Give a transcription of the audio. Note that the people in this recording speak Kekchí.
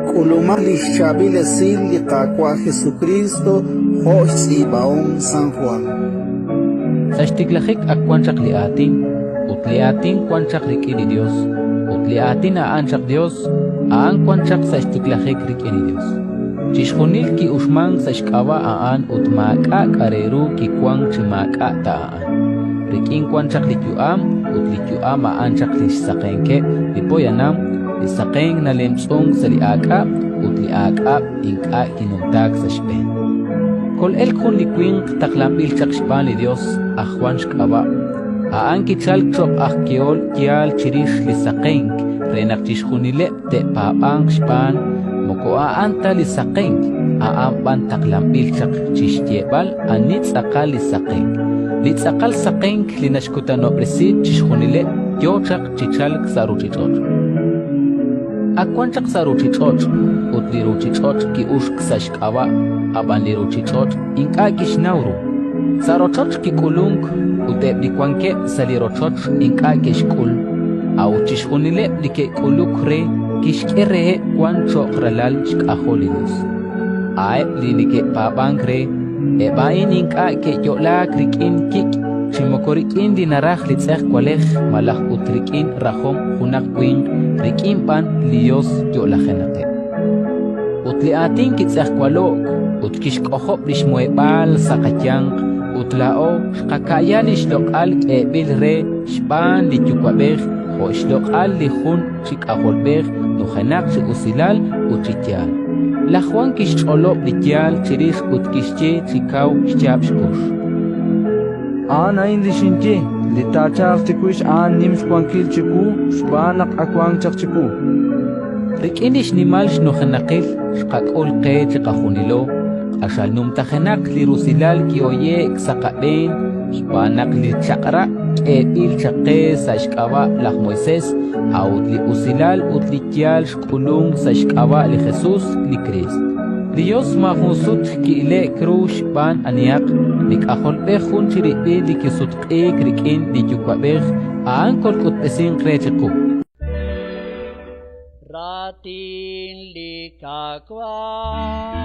K'ulumaq li xChaab'il Esil li Qaawa' Jesukriist jo' xtz'iib'ahom San Jwan. Sa' xtiklajik ak wan chaq li Aatin, ut li Aatin wan chaq rik'in li Yos, ut li Aatin a'an chaq Yos, a'an wan chaq sa' xtiklajik rik'in li Yos. Chixjunil ki'uxmank sa' xk'ab'a' a'an ut maak'a' k'a' re ru kiwank chi maak'a' ta a'an. Rik'in wan chaq li yu'am, ut li yu'am a'an chaq li xsaqenkeb' li poyanam, li saqenk nalemtz'unk sa' li aak'ab', ut li aak'ab' ink'a' kinumtaak sa' xb'een. Kol'elk jun li winq taqlanb'il chaq xb'aan li Yos, aj Jwan xk'ab'a'. A'an kichalk cho'q aj kehol yaal chirix li saqenk re naq chixjunileb' te'paab'anq xb'aan, moko a'an ta li saqenk, a'an b'an taqlanb'il chaq chi xyeeb'al ani tz'aqal li saqenk. Li tz'aqal saqenk li naxkutanob'resi chixjunileb' yo chaq chi chalk sa' ruuchich'och'. Ak wan chaq sa' ruuchich'och', ut li ruuchich'och' ki'uxk sa' xk'ab'a', ab'an li ruuchich'och' ink'a' kixnaw ru. Sa' rochoch kik'ulunk, ut eb' li wankeb' sa' li rochoch ink'a' ke'xk'ul. A'ut chixjunileb' li ke'k'uluk re kixk'e reheb' wank cho'q ralal xk'ajol li Yos. A'eb' li neke'paab'ank re, eb' a'in ink'a' ke'yo'laak rik'in kik' chi moko rik'in li naraj li tz'ejwalej malaj ut rik'in rajom junaq winq, rik'in b'an li Yos yo'lajenaqeb'. Ut li Aatin kitz'ejwalo'k ut kixk'ojob' li xmuheb'aal sa' qayanq, ut laa'o xqaka'ya li xloq'al k'eeb'il re xb'aan li Yuwa'b'ej jo' xloq'al li jun chi K'ajolb'ej nujenaq chi usilal ut chi yaal. Laj Jwan kixch'olob' li yaal chirix ut kixye chi kaw xyaab' xkux: A'an a'in li xinye: Li taachalq chiwix a'an nim xwankil chiwu xb'aan naq ak wank chaq chiwu. Rik'in li xnimal xnujenaqil xqak'ul qe chiqajunilo, q'axal numtajenaq li rusilal kihoye'k sa' qab'een xb'aan naq li Chaq'rab' k'eeb'il chaq qe sa' xk'ab'a' laj Moisés, a'ut li usilal ut li yaal xk'ulunk sa' xk'ab'a' li Jesus li Kriist. Li Yos maajun sut ki'ile'k ru xb'aan anihaq, li K'ajolb'ej jun chirib'il li kisutq'iik rik'in li Yuwa'b'ej, a'an kolk'utb'esinq re chiqu. Raatin li Qaawa'.